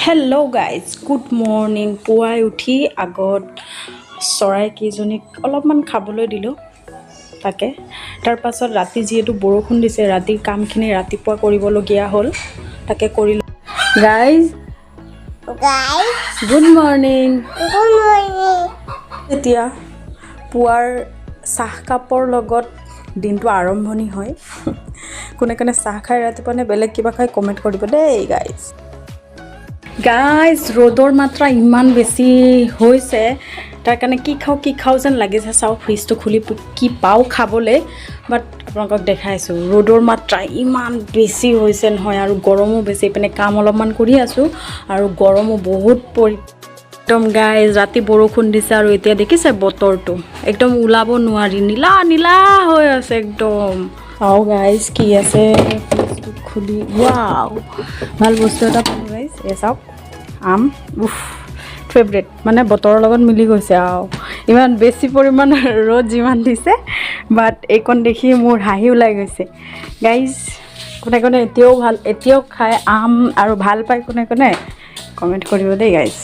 Hello' guys, good morning. পুৱাই উঠি আগত চৰাইকেইজনীক অলপমান খাবলৈ দিলোঁ তাকে। তাৰপাছত ৰাতি যিহেতু বৰষুণ দিছে, ৰাতিৰ কামখিনি ৰাতিপুৱা কৰিবলগীয়া হ'ল, তাকে কৰিলোঁ। Guys, Guys, good morning. Good morning. এতিয়া পুৱাৰ চাহকাপৰ লগত দিনটো আৰম্ভণি হয়। কোনে কোনে চাহ খাই ৰাতিপুৱা নে বেলেগ কিবা খাই, কমেণ্ট কৰিব দেই গাইজ। গাইজ, ৰ'দৰ মাত্ৰা ইমান বেছি হৈছে, তাৰ কাৰণে কি খাওঁ কি খাওঁ যেন লাগিছে। চাওঁ ফ্ৰিজটো খুলি কি পাওঁ খাবলৈ। বাট আপোনালোকক দেখাইছোঁ, ৰ'দৰ মাত্ৰা ইমান বেছি হৈছে নহয় আৰু গৰমো বেছি। ইপিনে কাম অলপমান কৰি আছোঁ আৰু গৰমো বহুত পৰি একদম। গাইজ, ৰাতি বৰষুণ দিছে আৰু এতিয়া দেখিছে বতৰটো একদম ওলাব নোৱাৰি, নীলা নীলা হৈ আছে একদম। চাওঁ গাইজ, কি আছে ফ্ৰিজটো খুলি। ৱাও, ভাল বস্তু এটা পালোঁ গাইজ। এই চাওক, আম। উফ, ফেভৰেট, মানে বতৰৰ লগত মিলি গৈছে। আৰু ইমান বেছি পৰিমাণৰ ৰ'দ যিমান দিছে, বাট এইকণ দেখি মোৰ হাঁহি ওলাই গৈছে। গাইজ, কোনে কোনে এতিয়াও খায় আম আৰু ভাল পায় কোনে কোনে, কমেণ্ট কৰিব দেই গাইজ।